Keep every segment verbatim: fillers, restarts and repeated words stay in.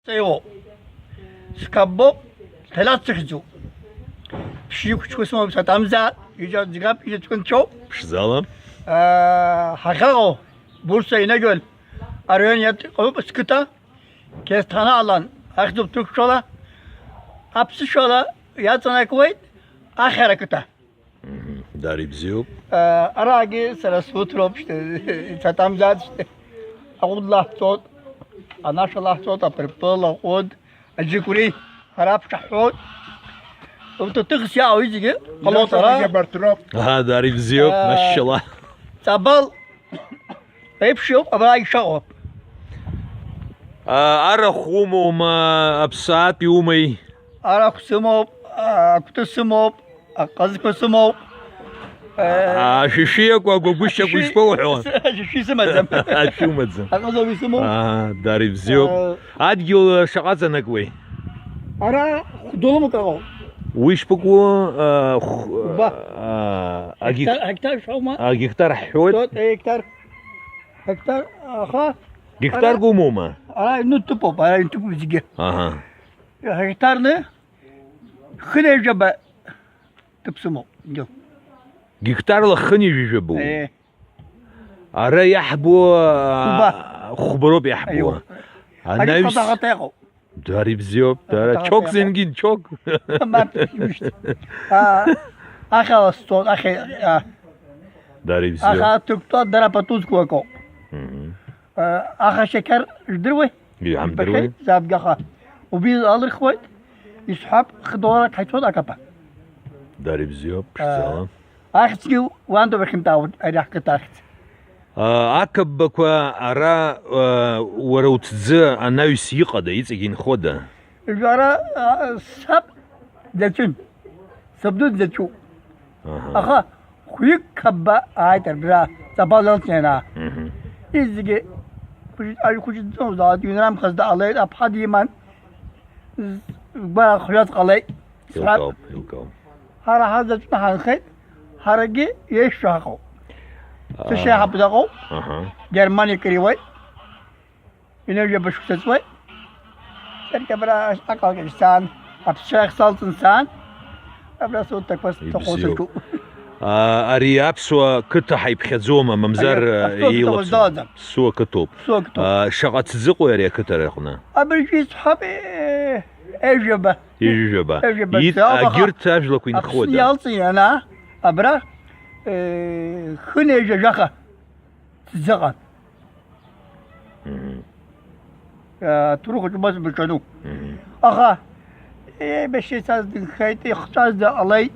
Иҟоуп. Скамбоуп, Ҭелаҭ сыхьӡуп. Ԥшьҩы хәыҷқәа сымоуп, сатәамзаат, ҩыџьа ӡӷаб, ҩыџьа ҵкәынцәоуп. Ԥшӡала. Ҳахьаҟоу Бурса инагьон араион иаҭ-, иҟоуп сқыҭа, Қьесҭанаалан ахьӡуп ҭырқәшәала, аԥсышәала иаҵанакуеит Ахьара қыҭа. Мгм. Дара ибзиоуп. Араагьы сара суҭроуп, шьҭа, исаҭамзаат, шьҭа. Аҟәыд лаҳҵоит, анашәа лаҳҵоит, апырпыл, аҟәыд, аџьықәреи ҳара ԥшаҳәоит. Урҭ аҭыхс иаауеит зегьы, ҟалоит ара. Абарҭ роуп. Аҳа, дара ибзиоуп, машьшьала. Ҵабал еиԥш иоуп, абра ишаҟоу. А, арахә умоума, аԥсаатә иумеи? Арахә сымоуп, а, акәты сымоуп, аҟызқәа сымоуп. Э, ашәишәи акәа агәагәышьақәа ашәишәи ишԥауҳәо? С-, ашәишәи сымаӡам. Ашәи умаӡам. Аҟызоуп исымоу. Аа, дара ибзиоуп. Э, адгьыл шаҟа аҵанакуеи? Ара хәдолымк ыҟоуп. Уи шԥыкәу, а, хә-, Ба. а, агек-, Гектар, гектар шәоума? Агектар ҳҳәоит. Тот, гектар. Гектар, аха. Гектарк Ара, умоума? Ара ҩны ҭыԥуп, ара ҩны ҭыԥуп зегьы. Аҳа. Гектарны хынҩажәаба ҭыԥ сымоуп, џьоу. Гектарла хынҩажәаба? Е. Ара иаҳбо, а, Хәба. Хәбароуп иаҳбо. Аиу. Ари Анаҩс- хатаҟата иҟоуп. Дара ибзиоуп, дара. Аха Чок аха зенгин, чок. Мап, ишт. А, ахьала сцон, ахьа, а. Дара ибзиоуп. Аха ҭыгәҭа дара пату зқәу акоуп. Мгм. А, аха шьақьар жәдыруеи? Иҳамдыруеи? Бахьеит, забгаха. Убри алырхуеит, исҳәап, хыдоларак ҳаицәоит акапа. Дара ибзиоуп, А, ԥшӡала. Ахьӡгьы уандоуп ахьынтәаауа ари ҳқыҭа ахьӡ. А, ақаббақәа ара, а, уара уҭӡы анаҩс иҟада, иҵегь инхода? Жәара, а, саб даҿын. Сабду даҿуп. Аҳа. Аха хәҩык қабба ааит абра, ҵабал ылҵны ианаа. Мгм. Изегьы хәыҷ-, аҩ-, хәыҷы дҵоуп, заа, дыҩнрамхаз дҟалеит, аԥҳа диман, з-, гәара хҩа дҟалеит. Сҳәап. Илкаауп, илкаауп. Ҳара ҳазаҵәны ҳаанхеит, ҳарагьы еишәа ҳаҟоуп. Аа. Сышьа ҳабзаҟоуп. Аҳа. Германиа кыриуеит. Ҩынҩажәаба шықәса ҵуеит. Саргьы абра аҟалгьы сцан, аԥсцәа ахь салҵын сцан. Абра сутақәа сҭахо Ибзиоуп. Саҿуп. А, ари аԥсуа қыҭа ҳаиԥхьаӡома, мамзар, Аиа, а, аԥсуа қыҭа еилаԥсоу? Уздаӡам. Ԥсуа қыҭоуп. Ԥсуа қыҭоуп. А, шаҟа ҭӡыҟои ари ақыҭа аҟны? Абыржәы исҳәап, е, ежәаба. Ежәаба. Ежәаба. Ит-, Исҳәап, аха егьырҭ ажәлақәа Аԥсны инхода? Иалҵны ианаа, абра, е, хынҩажәа жәаха. Сзыҟан. Мгм. Э, ҭоурых аҿы убас баҿану. Мгм. Аха, еибашьцәаз дынхеит, ихҵәаз дыҟалеит,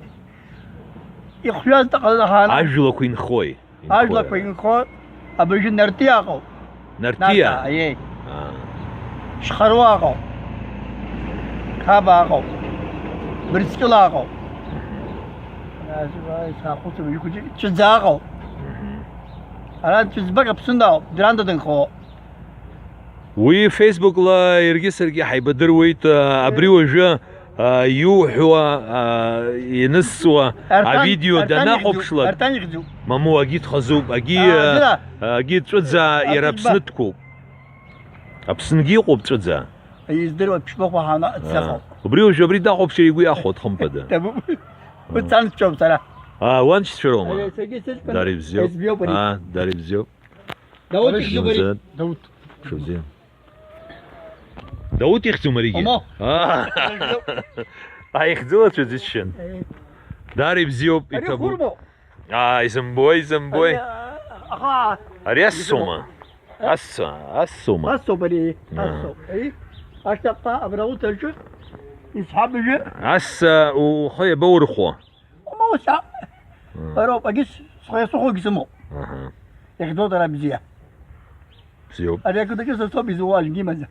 ихҩаз дыҟалахаан. Ажәлақәа инхои? Инхои. Ажәлақәа инхо, абыржәы Нартиа ыҟоуп. Нартиа? Нарта, аиеи. Аа. Шьхаруа ыҟоуп. Қаба ыҟоуп. Брыскьыла ыҟоуп. Мгм. Саахәыцып, ҩ-хәыҷы Ҵәыӡаа ыҟоуп. Мгм. Ара Ҵәыӡбак Аԥсынтәаауп, Дранда дынхо. Уи Facebook-ла иаргьы саргьы ҳаибадыруеит, а, абри уажәы, а, иуҳәо, а, ианысҵуа Артан, авидео Артан данахәаԥшлак, ихьӡуп, Артан ихьӡуп. Мамоу, агьи дхазуп, агьи, А, а, зыда? Агьи Ҵәыӡаа иара Аԥсны дқәоуп. Аԥсынгьы иҟоуп Ҵәыӡаа. Издыруа ԥшьбахәа ҳана А, дсыхәап. Убри уажәы абри дахәаԥшыр игәы иахәоит, хымԥада. Дабуп. Уи цан сцәоуп сара. А, уаншьцәа роума? Ари саргьы сыҷкәын. Дара ибзиоуп. Ҳаизбиоуп ари. А, дара ибзиоуп. Дауҭ Ҳаришь ихьӡуп ари. Мза. Дауҭ. Ҽыбзиа. Дауҭ ихьӡума аригьы? Омо. А. Ихьӡуп. Аихьӡылацәа ӡышьшьын. Е. Дара ибзиоуп, Ари иҭабуп. Хурмоу. Аа, изымбои, изымбои. Ари, а, аха. Ари ассоума? Э? Асса, ассоума? Ассоуп ари, Аа. Ассоуп. Ари, ашьҭахьҟа абра уҭаҿы, исҳабыжәы. Асса ухы иабаурхәо? Умоуса. Аа. Бароуп, агьыс схы иасыхәогь сымоуп. Аҳа. Иахьӡоит ара бзиа. Бзиоуп. Ари ақыҭаҿы са соуп изууа, аӡәгьы имаӡам.